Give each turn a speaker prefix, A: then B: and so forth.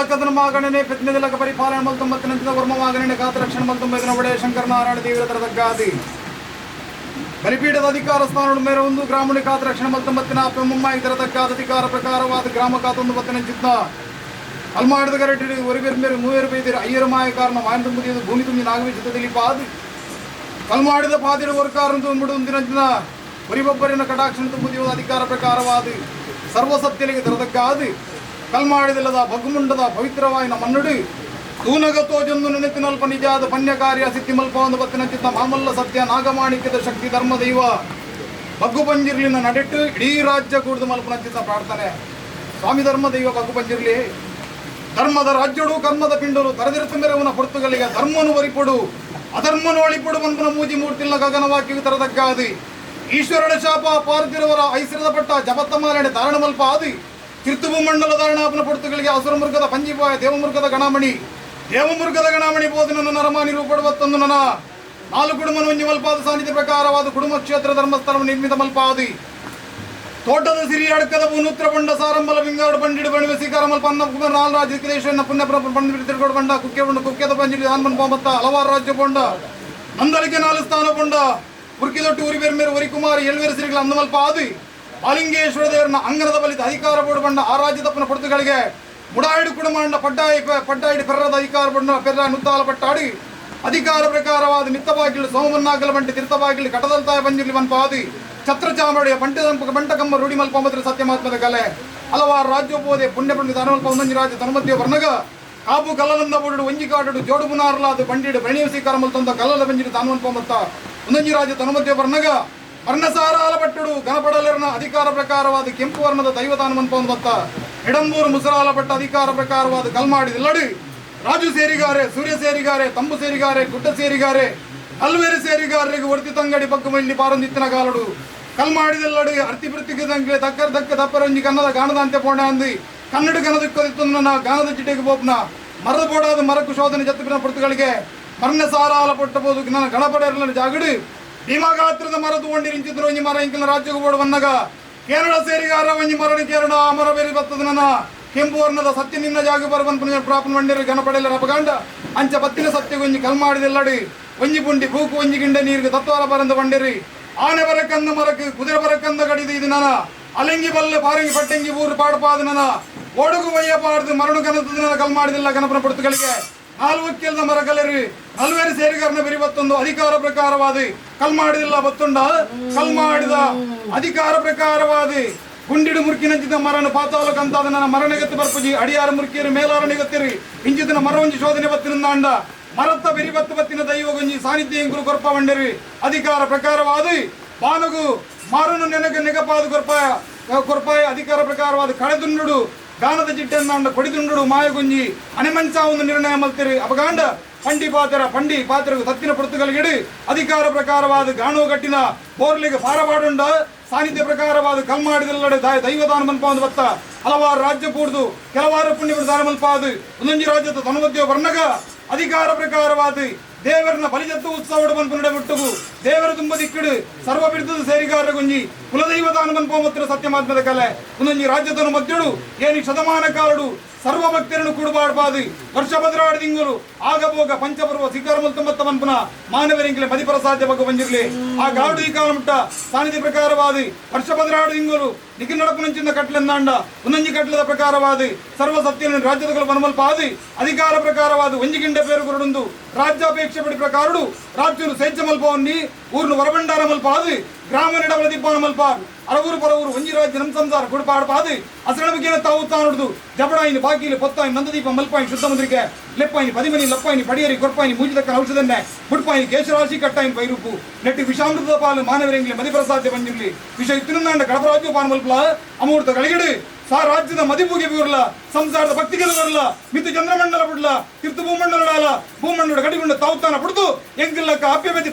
A: ಲಕ್ಕದನ ಮಾಗಣನೆ ಪೆದ್ಮೆದ ಲಕ್ಕ ಪರಿಪಾಲನೆ ಮಲ್ತೊಂಬತ್ತಿನಂಚಿನ ವರ್ಮ ಮಾಗಣನೆ ಕಾತ ರಕ್ಷಣೆ ಮಲ್ತೊಂಬೈದನ ಒಡೆಯ ಶಂಕರನಾರಾಯಣ ದೇವರ ತರದಗ್ಗಾದಿ ಬಲಿಪೀಠದ ಅಧಿಕಾರ ಸ್ಥಾನ ಮೇರೆ ಒಂದು ಗ್ರಾಮಣಿ ಕಾತ ರಕ್ಷಣೆ ಮಲ್ತೊಂಬತ್ತಿನ ಅಪ್ಪ ತರದಗ್ಗಾದ ಅಧಿಕಾರ ಪ್ರಕಾರವಾದ ಗ್ರಾಮ ಕಾತೊಂದು ಬತ್ತಿನಂಚಿತ್ತ ಅಲ್ಮಾಡಿದ ಗರಟಿ ಒರಿಬೆರ್ ಮೇರೆ ಮೂವೇರು ಬೈದಿರ ಅಯ್ಯರ ಮಾಯ ಕಾರಣ ಮಾಯನ ತುಂಬುದಿದ್ದು ಭೂಮಿ ತುಂಬಿ ನಾಗವಿಚಿತ್ತದಲ್ಲಿ ಪಾದು ಕಲ್ಮಾಡಿದ ಪಾದಿರ ಒರ್ಕಾರನ್ ತುಂಬಿಡು ಒರಿಬೊಬ್ಬರಿನ ಕಟಾಕ್ಷಣ ತುಂಬುದಿಯುವ ಅಧಿಕಾರ ಪ್ರಕಾರವಾದ ಸರ್ವಸತ್ಯಲಿಗೆ ತರದಕ್ಕಾದು ಕಲ್ಮಾಡಿದಿಲ್ಲದ ಬಗ್ಗುಮುಂಡದ ಪವಿತ್ರವಾಯಿನ ಮನ್ನುಡು ತೂನಗ ತೋಜೊಂದು ನೆನೆತಿನಲ್ಪ ನಿಜಾದ ಪನ್ಯ ಕಾರ್ಯ ಸಿದ್ಧಿಮಲ್ಪ ಒಂದು ಬತ್ತಿನ ಮಾಮಲ್ಲ ಸತ್ಯ ನಾಗಮಾಣಿಕ್ಯದ ಶಕ್ತಿ ಧರ್ಮ ದೈವ ಬಗ್ಗು ಪಂಜಿರ್ಲಿನ ನಡೆಟ್ಟು ಇಡೀ ರಾಜ್ಯ ಕೂಡ್ದು ಮಲ್ಪನಂಚಿತ ಪ್ರಾರ್ಥನೆ. ಸ್ವಾಮಿ ಧರ್ಮ ದೈವ ಬಗ್ಗು ಪಂಜಿರ್ಲಿ ಧರ್ಮದ ರಾಜ್ಯಡು ಕರ್ಮದ ಪಿಂಡರು ತರದಿರುತ್ತ ಮೆರವನ ಪೊರ್ತುಗಳಿಗೆ ಧರ್ಮನು ಒರಿಪೊಡು ಅಧರ್ಮನು ಒಳಿಪೊಡು ಬಂಪನ ಮೂಜಿ ಮೂರ್ತಿಲ್ಲ ಗಗನವಾಕ್ಯು ತರದಗ್ಗಾದು ಈಶ್ವರನ ಶಾಪ ಪಾರ್ತಿರುವರ ಐಸಿರದ ಪಟ್ಟ ಜಪತ್ತಮಾಲನೆ ಧಾರಣ ಮಲ್ಪ ಆದಿ ತಿರ್ತುಬು ಮಂಡಲ ಧಾರಣಾಪನ ಪೊರ್ತುಗಳಿಗೆ ಅಸುರ ಮೃಗದ ಪಂಜಿಪಾಯ ದೇವಮೃಗದ ಗಣಮಣಿ ದೇವಮೃಗದ ಗಣಮಣಿ ಬೋಧನನ್ನು ನರಮಾನಿ ರೂಪಡುವತ್ತೊಂದು ನನ ನಾಲ್ಕು ಕುಡುಮನು ಒಂಜಿ ಮಲ್ಪಾದ ಸಾನ್ನಿಧ್ಯ ಪ್ರಕಾರವಾದ ಕುಡುಮ ಕ್ಷೇತ್ರ ಧರ್ಮಸ್ಥಳವನ್ನು ನಿರ್ಮಿತ ಮಲ್ಪಾದಿ ತೋಟದ ಸಿರಿ ಅಡ್ಕದ ನೂತ್ರ ಬಂಡ ಸಾರಂಬಲ ವಿಂಗಾಡು ಬಂಡಿಡು ಬಣಿವೆ ಸೀಕಾರಮಲ್ ಪನ್ನ ಕುಮಾರ್ ನಾಲ್ ರಾಜ್ಯ ದೇಶವನ್ನು ಪುಣ್ಯ ಪಂಡ ತಿರುಗೋಡು ಬಂಡ ಕುಕ್ಕೆ ಬಂಡ ಕುಕ್ಕೆದ ಪಂಜಿಡಿ ಆನ್ಮನ್ ಪಾಮತ್ತ ಹಲವಾರು ರಾಜ್ಯ ಪೊಂಡ ನಂದಳಿಕೆ ನಾಲು ಸ್ಥಾನ ಪೊಂಡ ಉರ್ಕಿದೊಟ್ಟು ಉರಿ ಬೇರ್ಮೇರು ಒರಿ ಕುಮಾರಿ ಎಳ್ವೇರು ಸಿರಿಗಳ ಅಂದಮಲ್ಪ ಆದಿ ಬಾಲಿಂಗೇಶ್ವರ ದೇವರನ್ನ ಅಂಗನದ ಬಲಿತ ಅಧಿಕಾರ ಬೋಡು ಬಂಡ ಆ ರಾಜ್ಯ ತಪ್ಪನ ಪೊರ್ತುಗಳಿಗೆ ಮುಡಾಯಿಡು ಕುಡುಮಾಂಡ ಪಡ್ಡಾಯಿ ಪಡ್ಡಾಯಿಡು ಪೆರ್ರದ ಅಧಿಕಾರ ಬಣ್ಣ ಪೆರ್ರ ನುತ್ತಾಲ ಪಟ್ಟಾಡಿ ಅಧಿಕಾರ ಪ್ರಕಾರವಾದ ಮಿತ್ತಬಾಗಿಲು ಸೋಮನ್ನಾಗಲ ಬಂಟಿ ತಿರ್ತಬಾಗಿಲು ಕಟದಲ್ತಾಯ ಪಂಜಿರ್ಲಿ ಮನ್ಪಾದಿ ಛತ್ರಚಾಮಡಿಯ ಪಂಟ ಬಂಟಕಮ್ಮ ರೂಢಿ ಮಲ್ಪಮತ್ರ ಸತ್ಯಮಾತ್ಮದ ಕಲೆ ಹಲವಾರು ರಾಜ್ಯೋಪೋದೆ ಪುಣ್ಯ ಪಂಡಿತ ಅನುಮಲ್ಪ ಒಂದೊಂದು ರಾಜ್ಯ ತನ್ಮಧ್ಯ ವರ್ಣಗ ಕಾಪು ಕಲ್ಲಲಂದ ಬೋಡು ಒಂಜಿ ಕಾಟುಡು ಜೋಡು ಮುನಾರ್ಲಾದ ಬಂಡಿಡು ಪ್ರಣೀವಸಿ ಕರಮಲ್ ತಂದ ಕಲ್ಲಲ ಬಂಜಿಡು ತಾನುವನ್ಪಮತ್ತ ಒಂದೊಂಜಿ ರಾಜ್ಯ ತನ್ಮಧ್ಯ ವರ್ಣಗ ವರ್ಣಸಾರಾಲ ಪಟ್ಟುಡು ಗಣಪಡಲರ್ನ ಅಧಿಕಾರ ಪ್ರಕಾರವಾದ ಕೆಂಪು ವರ್ಣದ ದೈವತಾನುಮನ್ಪೊಂದು ಬತ್ತ ಎಡಂಬೂರು ಮುಸರಾಲ ಪಟ್ಟ ಅಧಿಕಾರ ಪ್ರಕಾರವಾದ ಕಲ್ಮಾಡಿದಿಲ್ಲಡು ರಾಜು ಸೇರಿಗಾರೆ ಸೂರ್ಯ ಸೇರಿಗಾರೆ ತಂಬು ಸೇರಿಗಾರೆ ಗುಡ್ಡ ಸೇರಿಗಾರೆ ಅಲ್ವೇರು ಸೇರಿಗಾರರಿಗೆ ಒಡ್ತಿ ತಂಗಡಿ ಪಕ್ಕ ಮಲ್ಲಿ ಪಾರೊಂದಿತ್ತಿನ ಕಾಲಡು ಕಲ್ಮಾಡಿದೆಲ್ಲಡು ಅರ್ತಿ ಪ್ರತಿಗೆ ತಂಗೆ ತಕ್ಕರ್ ದಕ್ಕ ತಪ್ಪರೊಂಜಿ ಕನ್ನದ ಗಾಣದಂತೆ ಪೋಣೆ ಅಂದು ಕನ್ನಡ ಕನದಿಕ್ಕದಿತ್ತು ಗಾನದ ಚಿಟೆಗೆ ಪೋಪ್ನ ಮರದ ಬೋಡಾದ ಮರಕು ಶೋಧನೆ ಜತ್ತಿನ ಪೊರ್ತುಗಳಿಗೆ ಮರಣ ಸಾರಾಲ ಪೊಟ್ಟಬೋದು ನನ್ನ ಗಣಪಡೆಯರ್ಲ ಜಾಗಡು ಭೀಮಗಾತ್ರದ ಮರ ತೂವಂಡಿ ಒಂಜಿ ಮರ ಇಂಕಿನ ರಾಜ್ಯಕ್ಕೆ ಬೋಡು ಬನ್ನಗ ಕೇರಳ ಸೇರಿಗಾರ ಒಂಜಿ ಮರಣ ಕೇರಳ ಆ ಮರ ಬೇರೆ ಬತ್ತದ ನನ್ನ ಕೆಂಪು ವರ್ಣದ ಸತ್ಯ ನಿನ್ನ ಜಾಗ ಬರಬನ್ ಪ್ರಾಪನ್ ಮಂಡಿರ ಗಣಪಡೆಲ್ಲ ರಪಗಾಂಡ ಅಂಚ ಬತ್ತಿನ ಸತ್ಯ ಒಂಜಿ ಕಲ್ಮಾಡಿದೆಲ್ಲಡಿ ಒಂಜಿ ಪುಂಡಿ ಬೂಕು ಒಂಜಿ ಗಿಂಡ ನೀರಿಗೆ ತತ್ವಾರ ಬರಂದ ಬಂಡಿರಿ ಆನೆ ಬರಕಂದ ಮರக்கு ಕುದುರೆ ಬರಕಂದ ಕಡಿದು ಇದು ನನ ಅಲಂಗಿ ಬಲ್ಲೆ ಪಾರಂಗಿ ಪಟ್ಟಂಗಿ ಊರು ಪಾಡಪಾದ ನನ ಒಡುಗು ವಯ್ಯ ಪಾಡ್ದು ಮರಣ ಕನತದ ನನ ಕಲ್ಮಾಡಿದಿಲ್ಲ ಗಣಪನ ಪೊರ್ತುಗಳಿಗೆ ನಾಲ್ವಕ್ಕೆಲ್ದ ಮರಗಲರಿ ನಲ್ವೇರು ಸೇರಿಗಾರನ ಬೆರಿ ಬತ್ತೊಂದು ಅಧಿಕಾರ ಪ್ರಕಾರವಾದ ಕಲ್ಮಾಡಿದಿಲ್ಲ ಬತ್ತುಂಡ ಕಲ್ಮಾಡಿದ ಅಧಿಕಾರ ಪ್ರಕಾರವಾದ ಗುಂಡಿಡು ಮುರ್ಕಿನಂಚಿದ ಮರಣ ಪಾತಾಲ ಕಂತಾದ ನನ್ನ ಮರಣಗತ್ತಿ ಬರ್ಪುಜಿ ಅಡಿಯಾರ ಮುರ್ಕಿಯರು ಮೇಲಾರ ನಿಗತ್ತಿರಿ ಇಂಚಿತನ ಮರವಂಜಿ ಶೋಧನೆ ಬತ್ತಿನಂದಾಂಡ ಮರತ್ತ ಬೆರಿ ಬತ್ತು ಬತ್ತಿನ ದೈವ ಗುಂಜಿ ಸಾನ್ನಿಧ್ಯ ಇಂಗುರು ಕೊರ್ಪ ಬಂಡಿರಿ ಅಧಿಕಾರ ಪ್ರಕಾರವಾದ ಬಾನಗು ಮಾರನು ನೆನಗ ನೆಗಪಾದ ಕೊರ್ಪಾಯ ಕೊರ್ಪಾಯ ಅಧಿಕಾರ ಪ್ರಕಾರವಾದ ಕಳೆದುಂಡು ಗಾನದ ಚಿಟ್ಟೆಂದಾಂಡ ಕೊಡಿದುಂಡು ಮಾಯಗುಂಜಿ ಅನೆಮಂಚ ಒಂದು ನಿರ್ಣಯ ಮಲ್ತಿರಿ ಅಪಗಾಂಡ ಪಂಡಿ ಪಾತ್ರ ಪಂಡಿ ಪಾತ್ರகு ತತ್ತಿನ ಪೊರ್ತುಗಳಿಗೆ ಅಧಿಕಾರ ಪ್ರಕಾರವಾದ ಗಾಣು ಕಟ್ಟಿನ ಬೋರ್ಲಿಗೆ ಪಾರವಾಡುಂಡ ಸಾನ್ನಿಧ್ಯ ಪ್ರಕಾರವಾದ ಕಲ್ಮಾಡಿದಲ್ಲಡೆ ದೈವದಾನ ಮನ್ಪಾಂದು ಬತ್ತ ಹಲವಾರು ರಾಜ್ಯ ಕೂಡ್ದು ಕೆಲವಾರು ಪುಣ್ಯ ದಾನ ಮಲ್ಪಾದು ಒಂದೊಂಜಿ ರಾಜ್ಯದ ತನ್ಮಧ್ಯ ವರ್ಣಗ ಅಧಿಕಾರ ಪ್ರಕಾರವಾದ ದೇವರನ್ನ ಬಲಿಜತ್ತು ಉತ್ಸವ ಮನ್ಪುನಡೆ ಮುಟ್ಟುಗು ದೇವರ ತುಂಬ ದಿಕ್ಕಿಡು ಸರ್ವ ಬಿರುದು ಸೇರಿಗಾರ ಗುಂಜಿ ಕುಲದೈವದಾನ ಮನ್ಪೋಮತ್ರ ಸತ್ಯಮಾತ್ಮದ ಕಲೆ ಒಂದೊಂಜಿ ರಾಜ್ಯದನು ಮಧ್ಯಡು ಏನಿ ಶತಮಾನ ಕಾಲಡು ಸರ್ವ ಭಕ್ತರನ್ನು ಕೂಡುಬಾಡ್ಬಾದು ವರ್ಷ ಬದರಾಡು ತಿಂಗಳು ಆಗಬೋಗ ಪಂಚಪರ್ವ ಸಿದ್ಧಾರಮಲ್ ತುಂಬತ್ತ ಮನ್ಪುನ ಮಾನವರಿಂಗ್ಲೆ ಮದಿಪರ ಸಾಧ್ಯ ಬಗ್ಗೆ ಬಂದಿರಲಿ ಆ ಗಾಡು ಈ ಕಾಲ ಮುಟ್ಟ ಸಾನ್ನಿಧ್ಯ ಪ್ರಕಾರವಾದ ವರ್ಷ ಬದರಾಡು ತಿಂಗಳು ನಿಖಿಲ್ ನಡಪುನಂಚಿನ ಕಟ್ಲೆಂದಾಂಡ ಒಂದೊಂಜಿ ಕಟ್ಲದ ಪ್ರಕಾರವಾದ ಸರ್ವ ಸತ್ಯನ ರಾಜ್ಯದ ಬನಮಲ್ಪಾದಿ ಅಧಿಕಾರ ಪ್ರಕಾರವಾದ ಒಂಜಿಗಿಂಡ ಪೇರು ಗುರುಡುಂದು ರಾಜ್ಯಾಪೇಕ್ಷೆ ಪಡಿ ಪ್ರಕಾರಡು ರಾಜ್ಯನು ಸೇಜ್ಜ ಮಲ್ಪವನ್ನಿ ಊರ್ನು ವರಭಂಡಾರ ಮಲ್ಪಾದು ಗ್ರಾಮ ನಿಡವಲ ದಿಬ್ಬಾನ ಮಲ್ಪಾರು ಅರವೂರು ಪರವೂರು ಒಂಜಿ ರಾಜ್ಯ ನಮ್ ಸಂಸಾರ ಕುಡುಪಾಡಪಾದು ಅಸರಣ ತಾವು ತಾನುಡ್ದು ಜಬಡಾಯಿನಿ ಬಾಕಿಲಿ ಪೊತ್ತಾಯಿನಿ ನಂದದೀಪ ಮಲ್ಪಾಯಿನಿ ಶುದ್ಧ ಮುದ್ರಿಕೆ ಲೆಪ್ಪಾಯಿನಿ ಪದಿಮನಿ ಲಪ್ಪಾಯಿನಿ ಪಡಿಯರಿ ಕೊರ್ಪಾಯಿನಿ ಮೂಜಿದಕ್ಕನ ಔಷಧನ್ನೇ ಬುಡ್ಪಾಯಿನಿ ಕೇಶರಾಶಿ ಕಟ್ಟಾಯಿನಿ ಪೈರೂಪು ನೆಟ್ಟಿ ವಿಷಾಮೃತದ ಪಾಲು ಮಾನವರಿಂಗ್ಲಿ ಮದಿಪ್ರಸಾದ್ಯ ಬಂಜಿರ್ಲಿ ವಿಷ ಇತ್ತಿನಂದಾಂಡ ಕಡಪರಾಜ್ಯ ಪಾನ್ ಮಲ್ಪಲ ಅಮೂರ್ತ ಗಳಿಗಿಡು ಸಾ ರಾಜ್ಯದ ಮದಿಪೂಗೆ ಬೀರ್ಲ ಸಂಸಾರದ ಭಕ್ತಿಗೆ ಬರಲ ಮಿತ್ತು ಚಂದ್ರಮಂಡಲ ಬಿಡ್ಲ ತೀರ್ಥ ಭೂಮಂಡಲ ಭೂಮಂಡಲ ಗಡಿಗುಂಡ ತಾವುತಾನ ಬಿಡ್ದು ಎಂಗಿಲ್ಲಕ್ಕ ಅಪ್ಯಬೆದಿ.